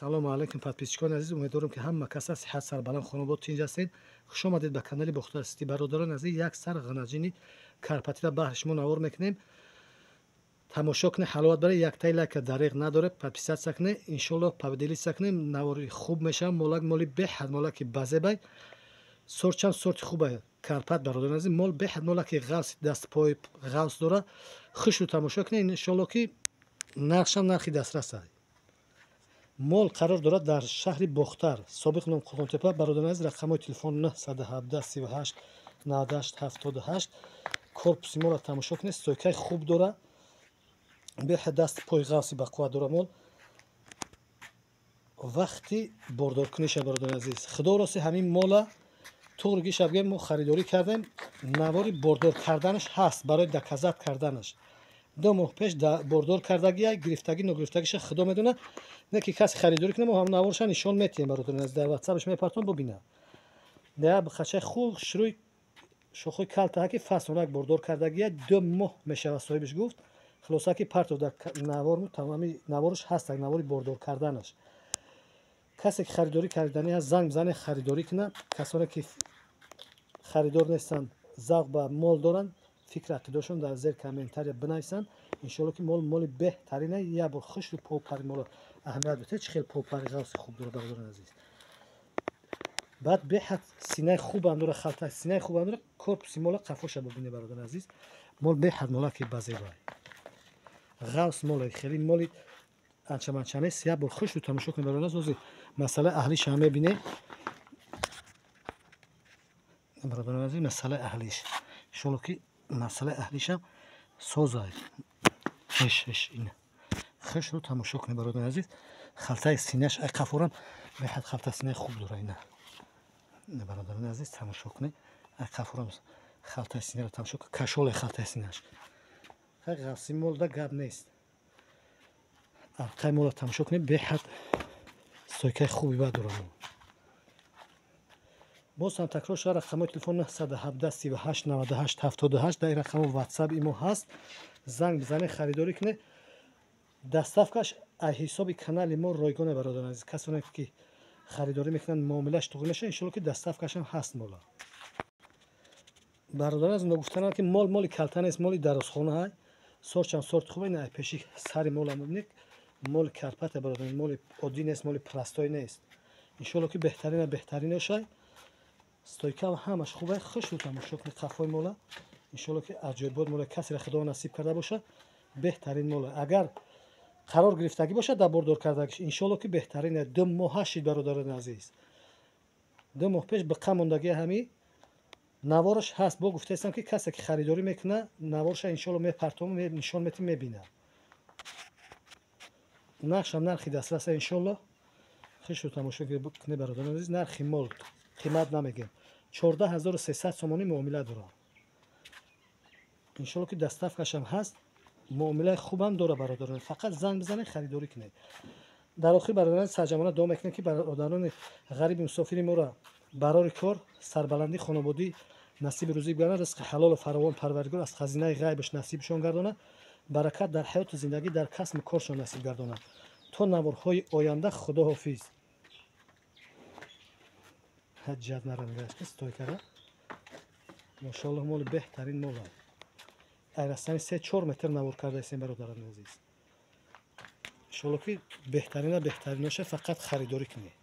Салому алайкум, подписчикони азиз. Умедворам, ки ҳама каса сиҳат, сарбаланд, хонобод, тинҷ ҳастед. Хуш омадед ба канали Бохтар Сити. Бародарони азиз, як сар ғанаҷини карпатира баҳри шумо навор мекунем. Тамошо кунед, ҳаловат баред, яктаи лайка дареғ надоред, подписаться кунед, иншоллоҳ, поделиться кунед, навори хуб мешавад. Молак моли беҳад молаки базебай, сорчам сорти хубай карпат. Бародарони азиз, мол беҳад молаки ғавс, дастпои ғавс дора. Хушу тамошо кунед, иншоллоҳ, ки нархшам нархи дастрас аст. Мол қарор дорад дар шаҳри Бохтар, собиқ ном Қурғонтепа. Бародарони азиз, рақамҳои телефон 917 38 98 78. Корпуси моро тамошо кунед, стойкаи хуб дора, беҳад даст пои ғавси бақувват дора мол. Вақти бордоркуниша, бародарони азиз, худо рости, ҳамин мола туғригиша бигем, мо харидорӣ кардем, навори бордор карданаш ҳаст барои доказать карданаш. 2 моҳ пеш бордор кардагия, гирифтагӣ ногирифтагиша худо медонад. Не ки касе харидорӣ кунад, мо ҳам наворша нишон метиҳем, бародарони азиз, дар ватсапаш мепартон, бубина. Хачаи хуб, шурӯи шохои калтаа, ки фасонак бордор кардагия, 2 моҳ мешавад, соҳибаш гуфт. Хулоса, ки партов дар навор, тамоми навораш ҳаст, навори бордор карданаш. Касе ки харидорӣ карданӣ ҳаст, занг бизане, харидорӣ кунад. Касоне ки харидор нестанд, завқ ба мол доранд, фикр ақидашон дар зер комментария бинависанд. Иншоалло, ки мол моли беҳтарина. Як бор хушру попари моло аҳамият битед, чӣ хел попари ғавси хуб дора, бародарони азиз. Баъд беҳад синаи хубам дора, халта синаи хубам дора. Корпуси мола, қафоша бубине, бародарони азиз. Мол беҳад молаки базебай, ғавс моле, хеле моли анчаманча нест. Як бор хушру тамошо кунед, бародарони азиз. Масъалаи аҳлиша мебинем, бародарони азиз, масъалаи аҳлиш. Иншоалло, ки масъалаи аҳлишам созай. Иш иш ина хушру тамошо кунед, бародарони азиз. Халтаи синаш ай қафорам беҳад халта синаи хуб дора. Ина, бародарони азиз, тамошо кунед, ай қафорам халтаи синаро тамошо кунед, кашоле халтаи синаш. Ғафси молда гап нест. Арқаи мола тамошо кунед, беҳад стойкаи хуби бад дора. Боз ҳам такрор шуда, рақамҳои телефон 917 38 98 78. Дар ин рақамҳо ватсап, имо ҳаст, занг бизанед, харидорӣ кунед. Доставкаш аз ҳисоби канали мо ройгоне, бародарони азиз. Касоне ки харидорӣ мекунанд, муомилааш туғри мешавад, иншоалло, ки доставкашам ҳаст мола. Бародарон азиз, ногуфтанам, ки мол моли калта нест, моли дарозхона ҳай, сорчам сорти хубе. Ина пеши сари мола мебинед, моли карпата, бародарон, моли оддӣ нест, моли простой нест. Иншоалло, ки беҳтарина беҳтариношай. Стойка ҳамаш хубе, хушру тамошо кунед қафои мола. Иншоалло, ки аҷоибот мола. Касеро худо насиб карда боша, беҳтарин мола. Агар қарор гирифтагӣ бошад дар бордор кардагиш, иншоалло, ки беҳтарин. 2 моҳа шид, бародарони азиз, 2 моҳ пеш биқа мондагӣ, ҳами навораш ҳаст. Бо гуфтаистам, ки касе ки харидорӣ мекунад, наворша иншоалло мепартом, нишон метим, мебинад. Нархшам нархи дастраса, иншоалло. Хушру тамошо кунед, бародарони азиз. Нархи мол қимат намегем, 14 300 сомонӣ муомила дорад. Иншоалло, ки доставкашам ҳаст, муомилаи хубам дора, бародарон. Фақат занг бизанед, харидорӣ кунед. Дар охир, бародарон, сарҷамона дуо мекунем, ки бародарони ғариби мусофири моро барори кор, сарбаландӣ, хонободӣ насиби рӯзӣ бигардонад, ризқи ҳалолу фаровон Парвардигор аз хазинаи ғайбаш насибшон гардонад, баракат дар ҳаёту зиндагӣ, дар касбу коршон насиб гардонад. То наворҳои оянда, худо ҳофиз. Ҳаҷҷат нарангаашка стойкара, мошоаллоҳ, моли беҳтарин мола. Айрастани 3-4 метр навор кардаистем, бародарони азиз. Иншоалло, ки беҳтарина беҳтариноша, фақат харидорӣ кунед.